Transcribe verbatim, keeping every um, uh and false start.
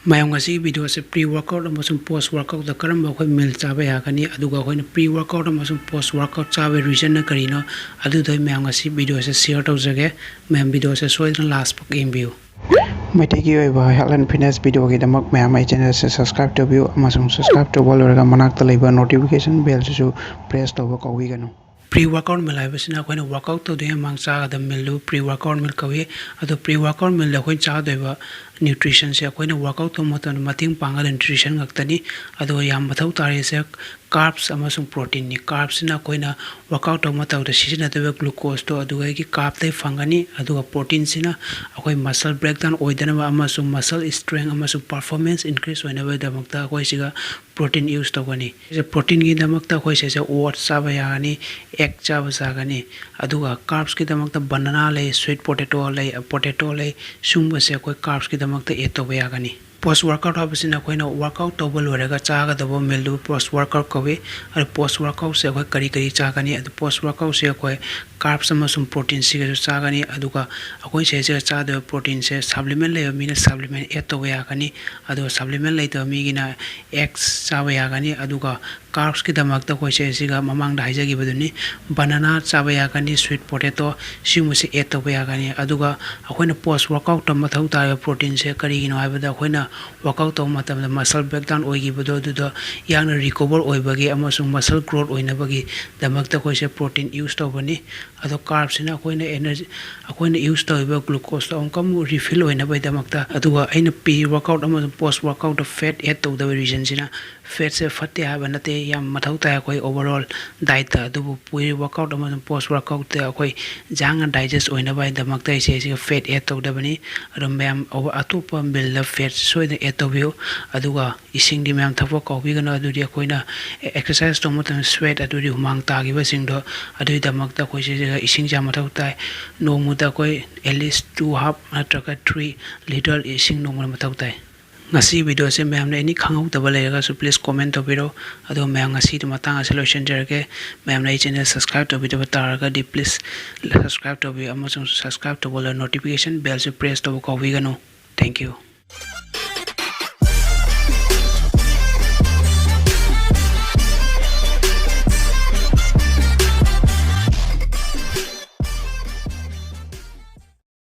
ꯃꯌꯥꯝ, ꯉꯁꯤꯒꯤ video ꯑꯁꯤ pre workout ꯑꯃꯁꯨꯡ post workout ꯀꯔꯝꯕ ꯑꯩꯈꯣꯏ meal ꯆꯥꯕ ꯌꯥꯒꯅꯤ, ꯑꯗꯨꯒ ꯑꯩꯈꯣꯏꯅ pre workout ꯑꯃꯁꯨꯡ post workout ꯆꯥꯕꯒꯤ reason ꯅ ꯀꯔꯤꯅꯣ, ꯑꯗꯨꯗꯣ ꯑꯩ ꯃꯌꯥꯝ ꯉꯁꯤ video ꯑꯁꯤ share ꯇꯧꯖꯒꯦ꯫ ꯃꯌꯥꯝ, video ꯑꯁꯤ ꯁꯣꯏꯗꯅ last ꯐꯥꯎ ꯌꯦꯡꯕꯤꯌꯨ꯫ ꯃꯩꯇꯩꯒꯤ ꯑꯣꯏꯕ health and fitness video ꯒꯤꯗꯃꯛ ꯃꯌꯥꯝ ꯑꯩ channel ꯑꯁꯤ subscribe ꯇꯧꯕꯤꯌꯨ, ꯑꯃꯁꯨꯡ subscribe ꯇꯧꯕ ꯂꯣꯏꯔꯒ ꯃꯅꯥꯛꯇ ꯂꯩꯕ notification bell ꯁꯤꯁꯨ press ꯇꯧꯕ ꯀꯥꯎꯕꯤꯒꯅꯨ꯫ Pre workout meal ꯍꯥꯏꯕꯁꯤꯅ ꯑꯩꯈꯣꯏꯅ workout ꯇꯧꯗ꯭ꯔꯤꯉꯩ ꯃꯃꯥꯡ ꯆꯥꯒꯗꯕ meal ꯗꯨ pre workout meal ꯀꯧꯏ꯫ ꯑꯗꯣ pre workout meal ꯗ ꯑꯩꯈꯣꯏꯅ ꯆꯥꯗꯣꯏꯕ nutrition ꯁꯦ ꯑꯩꯈꯣꯏꯅ workout ꯇꯧꯕ ꯃꯇꯝꯗ ꯃꯇꯦꯡ ꯄꯥꯡꯒꯗꯕ nutrition ꯉꯥꯛꯇꯅꯤ꯫ ꯑꯗꯣ ꯌꯥꯝ ꯃꯊꯧ ꯇꯥꯔꯤꯁꯦ carbs ꯑꯃꯁꯨꯡ protein ꯅꯤ꯫ Carbs ꯁꯤꯅ ꯑꯩꯈꯣꯏꯅ workout ꯇꯧꯕ ꯃꯇꯝꯗ ꯁꯤꯖꯤꯟꯅꯗꯣꯏꯕ glucose ꯇꯣ ꯑꯗꯨꯗꯒꯤ carb ꯇꯒꯤ ꯐꯪꯒꯅꯤ, ꯑꯗꯨꯒ protein ꯁꯤꯅ ꯑꯩꯈꯣꯏ muscle breakdown ꯑꯣꯏꯗꯅꯕ ꯑꯃꯁꯨꯡ muscle strength ꯑꯃꯁꯨꯡ performance increase ꯑꯣꯏꯅꯕꯒꯤꯗꯃꯛꯇ ꯑꯩꯈꯣꯏ ꯁꯤꯒ protein use ꯇꯧꯒꯅꯤ꯫ ꯁꯤꯁꯦ protein ꯒꯤꯗꯃꯛꯇ ꯑꯩꯈꯣꯏ ꯁꯤꯁꯦ oats ꯆꯥꯕ ꯌꯥꯒꯅꯤ, egg ꯆꯥꯕ ꯌꯥꯒꯅꯤ, ꯑꯗꯨꯒ carbs ꯀꯤꯗꯃꯛꯇ banana ꯂꯩ, sweet potato ꯂꯩ, potato ꯂꯩ, ꯁꯤꯒꯨꯝꯕꯁꯦ ꯑꯩꯈꯣꯏ carbs ꯀꯤꯗꯃꯛꯇ add ꯇꯧꯕ ꯌꯥꯒꯅꯤ꯫ Post workout ꯍꯥꯏꯕꯁꯤꯅ ꯑꯩꯈꯣꯏꯅ workout ꯇꯧꯕ ꯂꯣꯏꯔꯒ ꯆꯥꯒꯗꯕ meal ꯗꯨ post workout ꯀꯧꯏ꯫ ꯑꯗꯨ post workout ꯁꯦ ꯑꯩꯈꯣꯏ ꯀꯔꯤ ꯀꯔꯤ ꯆꯥꯒꯅꯤ? ꯑꯗꯨ post workout ꯁꯦ ꯑꯩꯈꯣꯏ carbs ꯑꯃꯁꯨꯡ protein ꯁꯤꯒꯁꯨ ꯆꯥꯒꯅꯤ꯫ ꯑꯗꯨꯒ ꯑꯩꯈꯣꯏ ꯁꯤꯗꯩꯁꯤꯗ ꯆꯥꯗꯣꯏꯕ protein ꯁꯦ supplement ꯂꯩꯕ ꯃꯤꯅ supplement add ꯇꯧꯕ ꯌꯥꯒꯅꯤ꯫ ꯑꯗꯨꯒ supplement ꯂꯩꯇꯕ ꯃꯤꯒꯤꯅ eggs ꯆꯥꯕ ꯌꯥꯒꯅꯤ꯫ ꯑꯗꯨꯒ carbs ꯀꯤꯗꯃꯛꯇ ꯑꯩꯈꯣꯏ ꯁꯤꯗꯩꯁꯤꯒ ꯃꯃꯥꯡꯗ ꯍꯥꯏꯖꯈꯤꯕꯗꯨꯅꯤ, banana ꯆꯥꯕ ꯌꯥꯒꯅꯤ, sweet potato, ꯁꯤꯒꯨꯝꯕꯁꯦ add ꯇꯧꯕ ꯌꯥꯒꯅꯤ꯫ ꯑꯗꯨꯒ ꯑꯩꯈꯣꯏꯅ post workout ꯇ ꯃꯊꯧ ꯇꯥꯔꯤꯕ protein ꯁꯦ ꯀꯔꯤꯒꯤꯅꯣ ꯍꯥꯏꯕꯗ, ꯑꯩꯈꯣꯏꯅ workout ꯇꯧꯕ ꯃꯇꯝꯗ muscle breakdown ꯑꯣꯏꯈꯤꯕꯗꯣ, ꯑꯗꯨꯗꯣ ꯌꯥꯡꯅ recover ꯑꯣꯏꯕꯒꯤ ꯑꯃꯁꯨꯡ muscle growth ꯑꯣꯏꯅꯕꯒꯤꯗꯃꯛꯇ ꯑꯩꯈꯣꯏꯁꯦ protein use ꯇꯧꯕꯅꯤ꯫ ꯑꯗꯣ carbs ꯁꯤꯅ ꯑꯩꯈꯣꯏꯅ energy, ꯑꯩꯈꯣꯏꯅ use ꯇꯧꯔꯤꯕ glucose ꯇꯣ ꯑꯃꯨꯛꯀ ꯑꯃꯨꯛ refill ꯑꯣꯏꯅꯕꯒꯤꯗꯃꯛꯇ꯫ ꯑꯗꯨꯒ ꯑꯩꯅ pre workout ꯑꯃꯁꯨꯡ post workout ꯇ fat add ꯇꯧꯗꯕ reason ꯁꯤꯅ, fat ꯁꯦ ꯐꯠꯇꯦ ꯍꯥꯏꯕ ꯅꯠꯇꯦ, ꯌꯥꯝ ꯃꯊꯧ ꯇꯥꯏ ꯑꯩꯈꯣꯏ overall diet ꯇ꯫ ꯑꯗꯨꯕꯨ pre workout ꯑꯃꯁꯨꯡ post workout ꯇ ꯑꯩꯈꯣꯏ ꯌꯥꯡꯅ digest ꯑꯣꯏꯅꯕꯒꯤꯗꯃꯛꯇ ꯑꯩꯁꯦ ꯁꯤꯒ fat add ꯇꯧꯗꯕꯅꯤ꯫ ꯑꯗꯣ ꯃꯌꯥꯝ over-, ꯑꯇꯣꯞꯄ meal ꯗ fat ꯁꯣꯏꯗꯅ add ꯇꯧꯕꯤꯌꯨ꯫ ꯑꯗꯨꯒ ꯏꯁꯤꯡꯗꯤ ꯃꯌꯥꯝ ꯊꯛꯄ ꯀꯥꯎꯕꯤꯒꯅꯨ꯫ ꯑꯗꯨꯗꯤ ꯑꯩꯈꯣꯏꯅ exercise ꯇꯧꯕ ꯃꯇꯝꯗ sweat, ꯑꯗꯨꯗꯤ ꯍꯨꯃꯥꯡ ꯇꯥꯈꯤꯕꯁꯤꯡꯗꯣ, ꯑꯗꯨꯒꯤꯗꯃꯛꯇ ꯑꯩꯈꯣꯏ ꯁꯤꯁꯤꯒ ꯏꯁꯤꯡꯁꯦ ꯌꯥꯝ ꯃꯊꯧ ꯇꯥꯏ꯫ ꯅꯣꯡꯃꯗ ꯑꯩꯈꯣꯏ at least two half ꯅꯠꯇ꯭ꯔꯒ three litre ꯏꯁꯤꯡ ꯅꯣꯡꯃꯗ ꯃꯊꯧ ꯇꯥꯏ꯫ ꯉꯁꯤ video ꯁꯦ ꯃꯌꯥꯝꯅ ꯑꯦꯅꯤ ꯈꯪꯍꯧꯗꯕ ꯂꯩꯔꯒꯁꯨ please comment ꯇꯧꯕꯤꯔꯣ꯫ ꯑꯗꯨꯒ ꯃꯌꯥꯝ, ꯉꯁꯤꯗꯤ ꯃꯇꯥꯡ ꯑꯁꯤ ꯂꯣꯏꯁꯤꯟꯖꯔꯒꯦ꯫ ꯃꯌꯥꯝꯅ ꯑꯩ channel subscribe ꯇꯧꯕꯤꯗꯕ ꯇꯥꯔꯒꯗꯤ please subscribe ꯇꯧꯕꯤꯌꯨ ꯑꯃꯁꯨꯡ subscribe ꯇꯧꯕ ꯂꯣꯏꯔ notification bell ꯁꯨ press ꯇꯧꯕ ꯀꯥꯎꯕꯤꯒꯅꯨ꯫ Thank you꯫